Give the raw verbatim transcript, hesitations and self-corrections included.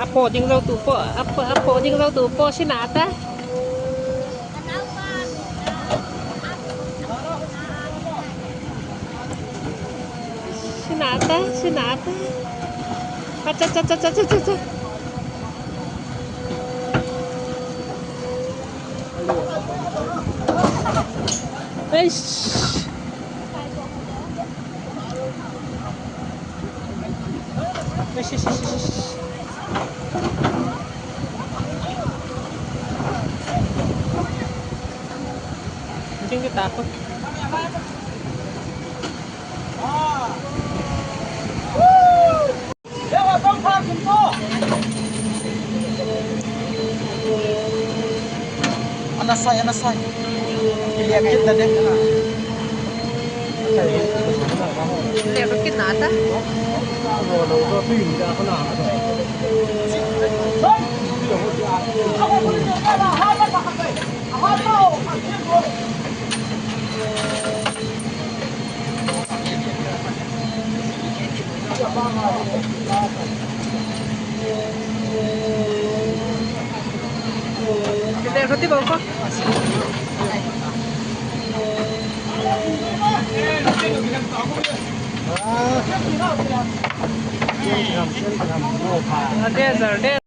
Apo ding jou tu po, apo, apo ding jou tu po, sinata. Sinata, sinata. Acha, cha, cha. Eish. Eish, eish, eish, eish. Jing kita aku. Ana sai, ana sai. Kilian kita deh. Kilian kita ta.